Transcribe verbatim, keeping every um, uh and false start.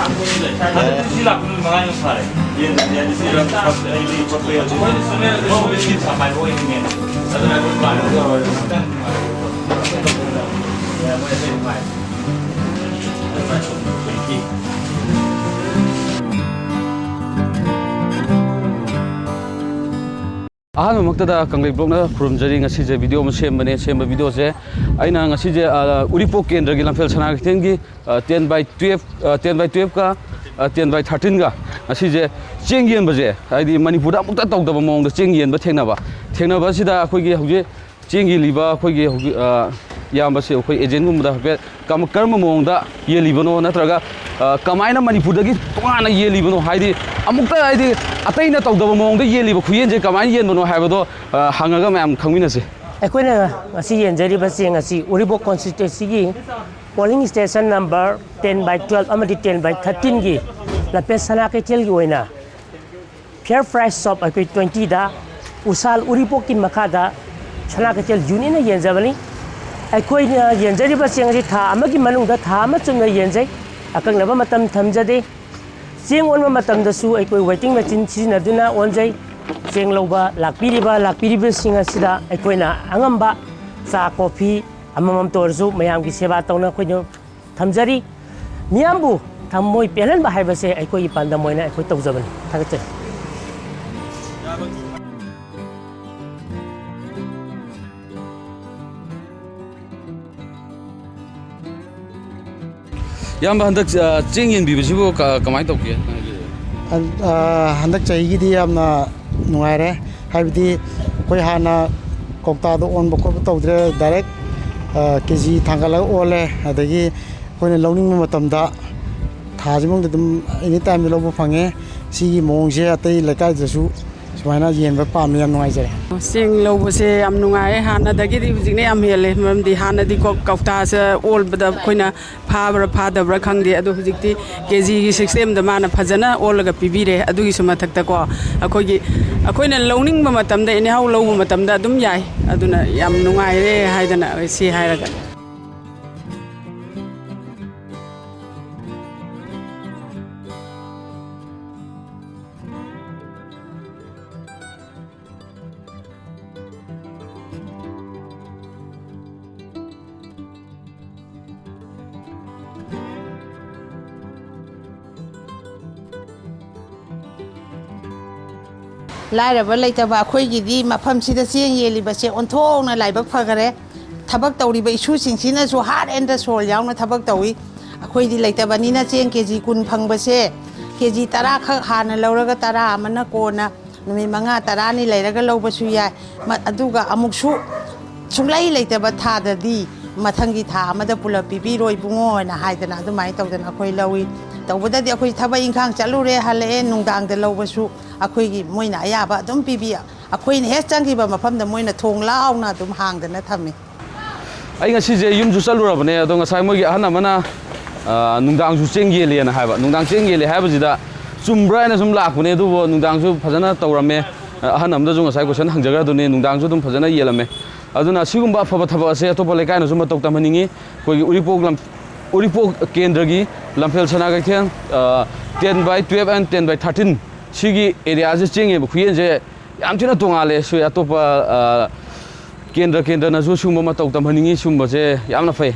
ꯍꯟꯗꯛꯇꯤ ꯁꯤ ꯂꯥꯛꯄ ꯅꯨꯃꯤꯠ ꯃꯉꯥꯅꯤꯃꯨꯛ ꯐꯥꯔꯦ꯫ ꯌꯦꯟꯗꯗꯤ ꯑꯩꯗꯤ ꯁꯤ ꯌꯥꯝ ꯐꯠꯇꯦ, ꯑꯩꯗꯤ ꯈꯣꯠꯄ ꯌꯥꯗꯦ꯫ ꯑꯩꯈꯣꯏꯅ ꯁꯨꯝ ꯂꯩꯔꯗꯤ ꯁꯣꯝꯗ ꯁꯤ ꯁꯥꯐꯥꯏꯕ ꯑꯣꯏꯅꯤꯡꯉꯦ꯫ ꯑꯗꯨꯅ ꯑꯩꯈꯣꯏ ꯄꯥꯟꯒꯗꯧꯔꯦ꯫ ꯈꯤꯇꯪ ꯅꯨꯡꯉꯥꯏꯔꯦ꯫ ꯃꯣꯏ ꯑꯇꯩ ꯅꯨꯡꯉꯥꯏ꯫ ꯑꯍꯥꯟꯕꯃꯛꯇꯗ ꯀꯪꯂꯩ ꯕ꯭ꯂꯣꯛꯅ ꯈꯨꯔꯨꯝꯖꯔꯤ꯫ ꯉꯁꯤꯁꯦ ꯚꯤꯗꯤꯑꯣ ꯑꯃ ꯁꯦꯝꯕꯅꯦ꯫ ꯁꯦꯝꯕ ꯚꯤꯗꯤꯑꯣꯁꯦ ꯑꯩꯅ ꯉꯁꯤꯁꯦ, ꯑ, ꯎꯔꯤꯄꯣꯛ ꯀꯦꯟꯗ꯭ꯔꯒꯤ ꯂꯝꯐꯦꯜ ꯁꯅꯥ ꯀꯩꯊꯦꯜꯒꯤ, ꯑ, ten by twelve, ꯑ, ten by twelve-ꯀ, ꯑ, ten by thirteen-ꯒ ꯉꯁꯤꯁꯦ ꯆꯦꯡ ꯌꯦꯟꯕꯁꯦ, ꯍꯥꯏꯗꯤ ꯃꯅꯤꯄꯨꯔꯗ ꯑꯃꯨꯛꯇ ꯇꯧꯗꯕ ꯃꯑꯣꯡꯗ ꯆꯦꯡ ꯌꯦꯟꯕ ꯊꯦꯡꯅꯕ꯫ ꯊꯦꯡꯅꯕ ꯑꯁꯤꯗ ꯑꯩꯈꯣꯏꯒꯤ ꯍꯧꯖꯤꯛ ꯆꯦꯡ ꯌꯦꯜꯂꯤꯕ ꯑꯩꯈꯣꯏꯒꯤ ꯍꯧꯖꯤꯛ, ꯑ, ꯏꯌꯥꯝꯕꯁꯦ ꯑꯩꯈꯣꯏ ꯑꯦꯖꯦꯟꯒꯨꯝꯕꯗ ꯍꯥꯏꯐꯦꯠ ꯀꯝ-, ꯀꯔꯝꯕ ꯃꯑꯣꯡꯗ ꯌꯦꯜꯂꯤꯕꯅꯣ, ꯅꯠꯇ꯭ꯔꯒ, ꯑ, ꯀꯃꯥꯏꯅ ꯃꯅꯤꯄꯨꯔꯗꯒꯤ ꯇꯣꯉꯥꯟꯅ ꯌꯦꯜꯂꯤꯕꯅꯣ? ꯍꯥꯏꯗꯤ ꯑꯃꯨꯛꯇ, ꯍꯥꯏꯗꯤ ꯑꯇꯩꯅ ꯇꯧꯗꯕ ꯃꯑꯣꯡꯗ ꯌꯦꯜꯂꯤꯕ ꯈꯨꯌꯦꯟꯁꯦ ꯀꯃꯥꯏꯅ ꯌꯦꯟꯕꯅꯣ ꯍꯥꯏꯕꯗꯣ, ꯑ, ꯍꯪꯉꯒ ꯃꯌꯥꯝ ꯈꯪꯃꯤꯟꯅꯁꯦ꯫ ꯑꯩꯈꯣꯏꯅ ꯉꯁꯤ ꯌꯦꯟꯖꯔꯤꯕ ꯆꯦꯡ ꯑꯁꯤ ꯎꯔꯤꯄꯣꯛ constituency-ꯒꯤ polling station number ten by twelve ꯑꯃꯗꯤ ten by thirteen-ꯒꯤ ꯂꯝꯐꯦꯜ ꯁꯅꯥ ꯀꯩꯊꯦꯜꯒꯤ ꯑꯣꯏꯅ Fair Price Shop ꯑꯩꯈꯣꯏ twenty-ꯗ ꯎꯁꯥꯜ ꯎꯔꯤꯄꯣꯛꯀꯤ ꯃꯈꯥꯗ ꯁꯅꯥ ꯀꯩꯊꯦꯜ unit-ꯅ ꯌꯦꯟꯖꯕꯅꯤ꯫ ꯑꯩꯈꯣꯏꯅ ꯌꯦꯟꯖꯔꯤꯕ ꯆꯦꯡ ꯑꯁꯤ ꯊꯥ ꯑꯃꯒꯤ ꯃꯅꯨꯡꯗ ꯊꯥ ꯑꯃ ꯆꯨꯞꯅ ꯌꯦꯟꯖꯩ꯫ ꯑꯀꯛꯅꯕ ꯃꯇꯝ ꯊꯝꯖꯗꯦ꯫ ꯆꯦꯡ ꯑꯣꯟꯕ ꯃꯇꯝꯗꯁꯨ ꯑꯩꯈꯣꯏ waiting machine ꯁꯤꯖꯤꯟꯅꯗꯨꯅ ꯑꯣꯟꯖꯩ꯫ ꯆꯦꯡ ꯂꯧꯕ ꯂꯥꯛꯄꯤꯔꯤꯕ, ꯂꯥꯛꯄꯤꯔꯤꯕꯁꯤꯡ ꯑꯁꯤꯗ ꯑꯩꯈꯣꯏꯅ ꯑꯉꯝꯕ ꯆꯥ, ꯀꯣꯐꯤ ꯑꯃꯃꯝꯇ ꯑꯣꯏꯔꯁꯨ ꯃꯌꯥꯝꯒꯤ ꯁꯦꯕꯥ ꯇꯧꯅ ꯑꯩꯈꯣꯏꯅ ꯊꯝꯖꯔꯤ꯫ ꯃꯤꯌꯥꯝꯕꯨ ꯊꯝꯃꯣꯏ ꯄꯦꯜꯍꯟꯕ ꯍꯥꯏꯕꯁꯦ ꯑꯩꯈꯣꯏꯒꯤ ꯄꯥꯟꯗꯝ ꯑꯣꯏꯅ ꯑꯩꯈꯣꯏ ꯇꯧꯖꯕꯅꯤ꯫ ꯊꯥꯒꯠꯆꯔꯤ꯫ ꯏꯌꯥꯝꯕ, ꯍꯟꯗꯛ, ꯑ, ꯆꯦꯡ ꯌꯦꯟꯕꯤꯕꯁꯤꯕꯨ ꯀ-, ꯀꯃꯥꯏꯅ ꯇꯧꯒꯦ? ꯍꯟ-, ꯑ, ꯍꯟꯗꯛ ꯆꯍꯤꯒꯤꯗꯤ ꯌꯥꯝꯅ ꯅꯨꯡꯉꯥꯏꯔꯦ꯫ ꯍꯥꯏꯕꯗꯤ ꯑꯩꯈꯣꯏ ꯍꯥꯟꯅ ꯀꯧꯇꯥꯗ ꯑꯣꯟꯕ ꯈꯣꯠꯄ ꯇꯧꯗ꯭ꯔꯦ, direct, ꯑ, KG ꯊꯥꯡꯒꯠꯂꯒ ꯑꯣꯜꯂꯦ꯫ ꯑꯗꯒꯤ ꯑꯩꯈꯣꯏꯅ ꯂꯧꯅꯤꯡꯕ ꯃꯇꯝꯗ ꯊꯥꯁꯤ ꯃꯅꯨꯡꯗ ꯑꯗꯨꯝ any time ꯂꯧꯕ ꯐꯪꯉꯦ꯫ ꯁꯤꯒꯤ ꯃꯑꯣꯡꯁꯦ ꯑꯇꯩ ꯂꯩꯀꯥꯏꯗꯁꯨ ꯁꯨꯃꯥꯏꯅ ꯌꯦꯟꯕ ꯄꯥꯝꯃꯦ, ꯌꯥꯝ ꯅꯨꯡꯉꯥꯏꯖꯔꯦ꯫ ꯆꯦꯡ ꯂꯧꯕꯁꯦ ꯌꯥꯝ ꯅꯨꯡꯉꯥꯏ, ꯍꯥꯟꯅꯗꯒꯤꯗꯤ ꯍꯧꯖꯤꯛꯅ ꯌꯥꯝ ꯍꯦꯜꯂꯦ, ꯃꯔꯝꯗꯤ ꯍꯥꯟꯅꯗꯤ ꯀꯣ-, ꯀꯧꯇꯥꯁꯦ ꯑꯣꯜꯕꯗ ꯑꯩꯈꯣꯏꯅ ꯐꯥꯕ꯭ꯔꯥ ꯐꯥꯗꯕ꯭ꯔꯥ ꯈꯪꯗꯦ, ꯑꯗꯣ ꯍꯧꯖꯤꯛꯇꯤ KG-ꯒꯤ system-ꯗ ꯃꯥꯅ ꯐꯖꯅ ꯑꯣꯜꯂꯒ ꯄꯤꯕꯤꯔꯦ꯫ ꯑꯗꯨꯒꯤꯁꯨ ꯃꯊꯛꯇꯀꯣ ꯑꯩꯈꯣꯏꯒꯤ, ꯑꯩꯈꯣꯏꯅ ꯂꯧꯅꯤꯡꯕ ꯃꯇꯝꯗ anyhow ꯂꯧꯕ ꯃꯇꯝꯗ ꯑꯗꯨꯝ ꯌꯥꯏ꯫ ꯑꯗꯨꯅ ꯌꯥꯝ ꯅꯨꯡꯉꯥꯏꯔꯦ ꯍꯥꯏꯗꯅ ꯁꯤ ꯍꯥꯏꯔꯒ꯫ ꯂꯥꯏꯔꯕ ꯂꯩꯇꯕ ꯑꯩꯈꯣꯏꯒꯤꯗꯤ ꯃꯐꯝꯁꯤꯗ ꯆꯦꯡ ꯌꯦꯜꯂꯤꯕꯁꯦ ꯑꯣꯟꯊꯣꯛꯅ ꯂꯥꯏꯕꯛ ꯐꯈꯔꯦ꯫ ꯊꯕꯛ ꯇꯧꯔꯤꯕ ꯏꯁꯨꯁꯤꯡꯁꯤꯅꯁꯨ heart and soul ꯌꯥꯎꯅ ꯊꯕꯛ ꯇꯧꯏ꯫ ꯑꯩꯈꯣꯏꯗꯤ ꯂꯩꯇꯕꯅꯤꯅ ꯆꯦꯡ ꯀꯦ ꯖꯤ ꯀꯨꯟ ꯐꯪꯕꯁꯦ, ꯀꯦ ꯖꯤ ꯇꯔꯥ ꯈꯛ ꯍꯥꯟꯅ ꯂꯧꯔꯒ ꯇꯔꯥ ꯑꯃꯅ ꯀꯣꯟꯅ ꯅꯨꯃꯤꯠ ꯃꯉꯥ ꯇꯔꯥꯅꯤ ꯂꯩꯔꯒ ꯂꯧꯕꯁꯨ ꯌꯥꯏ꯫ ꯃ-, ꯑꯗꯨꯒ ꯑꯃꯨꯛꯁꯨ ꯁꯨꯡꯂꯩ ꯂꯩꯇꯕ ꯊꯥꯗꯗꯤ ꯃꯊꯪꯒꯤ ꯊꯥ ꯑꯃꯗ ꯄꯨꯂꯞ ꯄꯤꯕꯤꯔꯣ ꯏꯕꯨꯡꯉꯣ ꯍꯥꯏꯅ ꯍꯥꯏꯗꯅ ꯑꯗꯨꯃꯥꯏꯅ ꯇꯧꯗꯅ ꯑꯩꯈꯣꯏ ꯂꯧꯏ꯫ ꯇꯧꯕꯗꯗꯤ ꯑꯩꯈꯣꯏ ꯊꯕꯛ ꯏꯪꯈꯥꯡ ꯆꯠꯂꯨꯔꯦ, ꯍꯜꯂꯛꯑꯦ, ꯅꯨꯡꯗꯥꯡꯗ ꯂꯧꯕꯁꯨ ꯑꯩꯈꯣꯏꯒꯤ ꯃꯣꯏꯅ ꯑꯌꯥꯕ ꯑꯗꯨꯝ ꯄꯤꯕꯤ꯫ ꯑꯩꯈꯣꯏꯅ ꯍꯦꯛ ꯆꯪꯈꯤꯕ ꯃꯐꯝꯗ ꯃꯣꯏꯅ ꯊꯣꯡ ꯂꯥꯎꯅ ꯑꯗꯨꯝ ꯍꯥꯡꯗꯅ ꯊꯝꯃꯤ꯫ ꯑꯩ ꯉꯁꯤꯁꯦ ꯌꯨꯝꯁꯨ ꯆꯠꯂꯨꯔꯕꯅꯦ, ꯑꯗꯣ ꯉꯁꯥꯏ ꯃꯣꯏꯒꯤ ꯑꯍꯟ ꯑꯃꯅ, ꯑ, ꯅꯨꯡꯗꯥꯡꯁꯨ ꯆꯦꯡ ꯌꯦꯜꯂꯦꯅ ꯍꯥꯏꯕ꯫ ꯅꯨꯡꯗꯥꯡ ꯆꯦꯡ ꯌꯦꯜꯂꯦ ꯍꯥꯏꯕꯁꯤꯗ ꯆꯨꯝꯕ꯭ꯔꯥ ꯍꯥꯏꯅ ꯁꯨꯝ ꯂꯥꯛꯄꯅꯦ, ꯑꯗꯨꯕꯨ ꯅꯨꯡꯗꯥꯡꯁꯨ ꯐꯖꯅ ꯇꯧꯔꯝꯃꯦ꯫ ꯑ, ꯑꯍꯟ ꯑꯃꯗꯁꯨ ꯉꯁꯥꯏ question ꯍꯪꯖꯈ꯭ꯔꯗꯨꯅꯤ, ꯅꯨꯡꯗꯥꯡꯁꯨ ꯑꯗꯨꯝ ꯐꯖꯅ ꯌꯦꯜꯂꯝꯃꯦ꯫ ꯑꯗꯨꯅ ꯁꯤꯒꯨꯝꯕ ꯑꯐꯕ ꯊꯕꯛ ꯑꯁꯦ ꯑꯇꯣꯞꯄ ꯂꯩꯀꯥꯏꯅꯁꯨ ꯃꯇꯧ ꯇꯝꯍꯟꯅꯤꯡꯉꯤ꯫ ꯑꯩꯈꯣꯏꯒꯤ ꯎꯔꯤꯄꯣꯛ ꯂꯝ-, ꯎꯔꯤꯄꯣꯛ ꯀꯦꯟꯗ꯭ꯔꯒꯤ ꯂꯝꯐꯦꯜ ꯁꯅꯥ ꯀꯩꯊꯦꯜ, ꯑ, ten by twelve and ten by thirteen ꯁꯤꯒꯤ areaꯁꯦ ꯆꯦꯡ ꯌꯦꯟꯕ ꯈꯨꯌꯦꯟꯁꯦ ꯌꯥꯝ ꯊꯤꯅ ꯇꯣꯡꯉꯥꯜꯂꯦ꯫ ꯁꯤ ꯑꯇꯣꯞꯄ, ꯑ, ꯀꯦꯟꯗ꯭ꯔ ꯀꯦꯟꯗ꯭ꯔꯅꯁꯨ ꯁꯤꯒꯨꯝꯕ ꯃꯇꯧ ꯇꯝꯍꯟꯅꯤꯡꯉꯤ, ꯁꯤꯒꯨꯝꯕꯁꯦ ꯌꯥꯝꯅ ꯐꯩ꯫